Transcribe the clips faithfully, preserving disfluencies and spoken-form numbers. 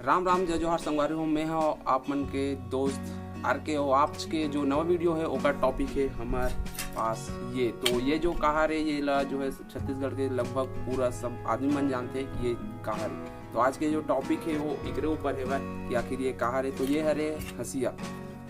राम राम, जय जोहार संगवारी हो, मैं हूँ आप मन के दोस्त आर के। और आज के जो नवा वीडियो है, ओकर टॉपिक है हमार पास ये। तो ये जो कहार है, ये ला जो है छत्तीसगढ़ के लगभग पूरा सब आदमी मन जानते हैं कि ये कहार है। तो आज के जो टॉपिक है, वो एकरे ऊपर है कि आखिर ये कहार है। तो ये हरे हंसिया।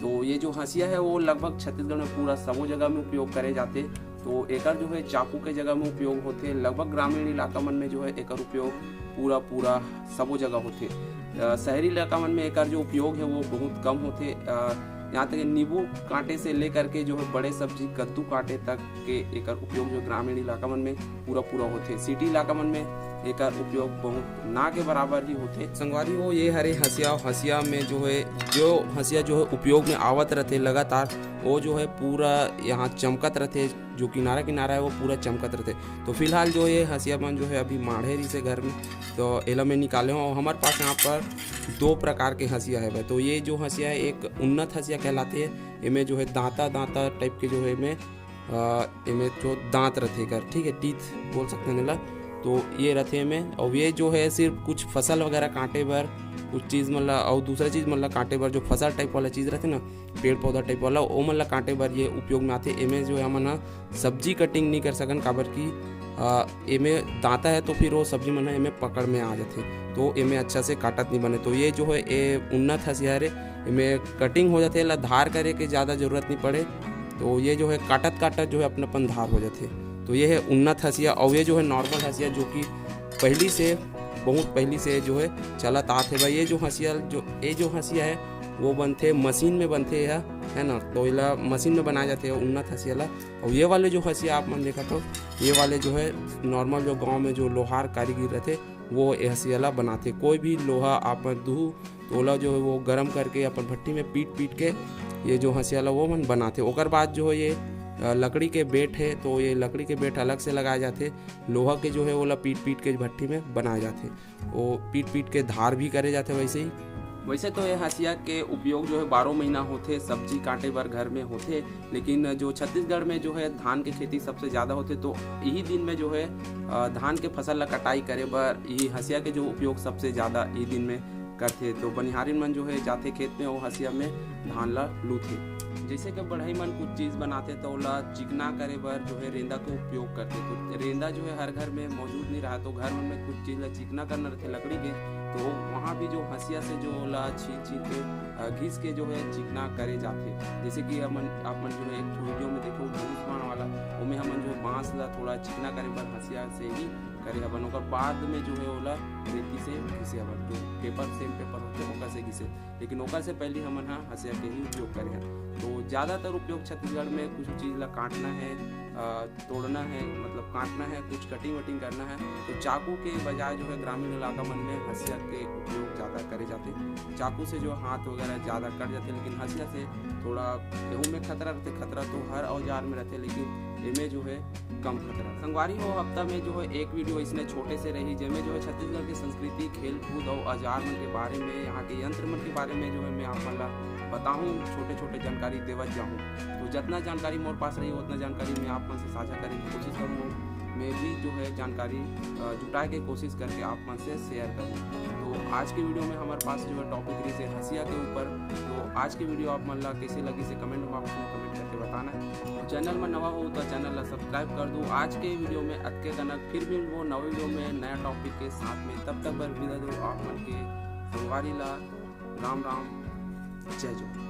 तो ये जो हंसिया है, वो लगभग छत्तीसगढ़ में पूरा सबो जगह में उपयोग करे जाते। तो एकर जो है चाकू के जगह में उपयोग होथे। लगभग ग्रामीण इलाका मन में जो है एकर उपयोग पूरा पूरा सबो जगह होथे। अ, शहरी इलाका मन में एकर जो उपयोग है, वो बहुत कम होथे। अ, यहाँ तक कि नींबू काटे से लेकर के जो है बड़े सब्जी, कद्दू काटे तक के एकर उपयोग जो ग्रामीण इलाका मन में पूरा पूरा होथे। सिटी इलाका मन में एकर उपयोग बहुत ना के बराबर ही होथे। संगवारी हो, ये हरे हंसिया। हंसिया में जो है, जो हंसिया जो है उपयोग में आवत रहथे लगातार, वो जो है पूरा यहाँ चमकत रहथे। जो किनारा किनारा है, वो पूरा चमकत रहथे। तो फिलहाल जो ये हंसिया मन जो है अभी माढ़े रहिसे घर में, तो एला मैं निकाले हूँ। और हमारे पास यहाँ पर दो प्रकार के हंसिया है भाई। तो ये जो हंसिया है, एक उन्नत हंसिया कहलाते हैं। एमे जो है दांता दांता टाइप के जो है एमे, अ, एमे जो दांत रहथे एकर, ठीक है, टीथ बोल सकते हैं एला। तो ये रहथे एमे। और ये जो है सिर्फ कुछ फसल वगैरह काटे बर, कुछ चीज़ मन ला, और दूसरा चीज़ मन ला काटे बर, जो फसल टाइप वाला चीज़ रहथे ना, पेड़ पौधा टाइप वाला, ओ मन ला काटे बर ये उपयोग में आथे। एमे जो है हमन ह सब्जी कटिंग नहीं कर सकन, काबर कि, अ, एमे दांता है, तो फिर वो सब्जी मन ह एमे पकड़ में आ जाथे, तो एमे अच्छा से काटत नहीं बने। तो ये जो है, ए उन्नत हंसिया हरे, एमे कटिंग हो जाथे, एला धार करे के ज़्यादा जरूरत नहीं पड़े। तो ये जो है काटत काटत जो है अपन अपन धार हो जाथे। तो ये है उन्नत हंसिया। और ये जो है नॉर्मल हंसिया, जो कि पहली से, बहुत पहली से जो है चलत आत हे भाई। ये जो हंसिया, जो ये जो हंसिया है, वो बनथे, मशीन में बनथे, यह है ना। तो एला मशीन में बनाए जाथे उन्नत हंसिया ला। और ये वाले जो हंसिया आप मन देखत हो, ये वाले जो है नॉर्मल जो गांव में जो लोहार कारीगर रहथे, वो ये हंसिया ला बनाथे। कोई भी लोहा आप मन दूहू, तो ओला जो है वो गरम करके अपन भट्टी में पीट पीट के ये जो हंसिया ला वो मन बनाथे। ओकर बाद जो है ये, अ, लकड़ी के बेट है, तो ये लकड़ी के बेट अलग से लगाए जाथे। लोहा के जो है ओला पीट पीट के भट्टी में बनाए जाथे। वो पीट पीट के धार भी करे जाथे वैसे ही। वैसे तो ये हंसिया के उपयोग जो है बारह महीना होथे, सब्जी काटे बर घर में होथे, लेकिन जो छत्तीसगढ़ में जो है धान के खेती सबसे ज़्यादा होथे, तो यही दिन में जो है, अ, धान के फसल ला कटाई करे बर यही हंसिया के जो उपयोग सबसे ज़्यादा यही दिन में करथे। तो बनिहारिन मन जो है जाथे खेत में, वो हंसिया में धान ला लूथे। जैसे कि बढ़ई मन कुछ चीज़ बनाथे, तो ओला चिकना करे बर जो है रेंदा के उपयोग करथे। तो रेंदा जो है हर घर में मौजूद नहीं रहा, तो घर मन में कुछ चीज़ ला चिकना करना रहथे लकड़ी के, तो वहाँ भी जो हंसिया से जो ओला छील छील के, अ, घिस के जो है चिकना करे जाथे। जैसे कि हमन, आप मन जो है एक ठो वीडियो में देखो धनुष बाण वाला, ओमे हमन जो है बांस ला थोड़ा चिकना करे बर हंसिया से ही करे हवन। ओकर बाद में जो है ओला रेती से घिसे हवन, जो पेपर, सेम पेपर होथे, ओकर से घिसे। लेकिन ओकर से पहले हमन ह हंसिया के ही उपयोग करे हन। तो ज़्यादातर उपयोग छत्तीसगढ़ में कुछ चीज़ ला काटना है, अ, तोड़ना है, मतलब काटना है, कुछ कटिंग वटिंग करना है, तो चाकू के बजाय जो है ग्रामीण इलाका मन में हंसिया के उपयोग ज़्यादा करे जाथे। चाकू से जो हाथ वगैरह ज़्यादा कट जाथे, लेकिन हंसिया से थोड़ा एहू में खतरा रहथे। खतरा तो हर औजार में रहथे, लेकिन एमे जो है कम खतरा। संगवारी हो, हफ्ता में जो है एक वीडियो इसने छोटे से रही, जेमे जो है छत्तीसगढ़ के संस्कृति, खेल कूद और औजार मन के बारे में, यहाँ के यंत्र मन के बारे में जो है मैं आप मन ला बताहूँ, छोटे छोटे जानकारी देवत जाहूँ। तो जितना जानकारी मोर पास रही, उतना जानकारी मैं आप मन से साझा करे के कोशिश करूँ। मैं भी जो है जानकारी, अ, जुटाए के कोशिश करके आप मन से शेयर करूँ। तो आज के वीडियो में हमारे पास जो है टॉपिक रही से हंसिया के ऊपर। तो आज के वीडियो आप मन ला कैसे लगी से कमेंट बॉक्स में कमेंट करके बताना है। और चैनल में नवा हो तो चैनल ला सब्सक्राइब कर दो। आज के वीडियो में अतके कनक, फिर मिलबो नवा वीडियो में नया टॉपिक के साथ में। तब तक बर विदा दो आप मन के संगवारी ला। राम राम, जय जोहार।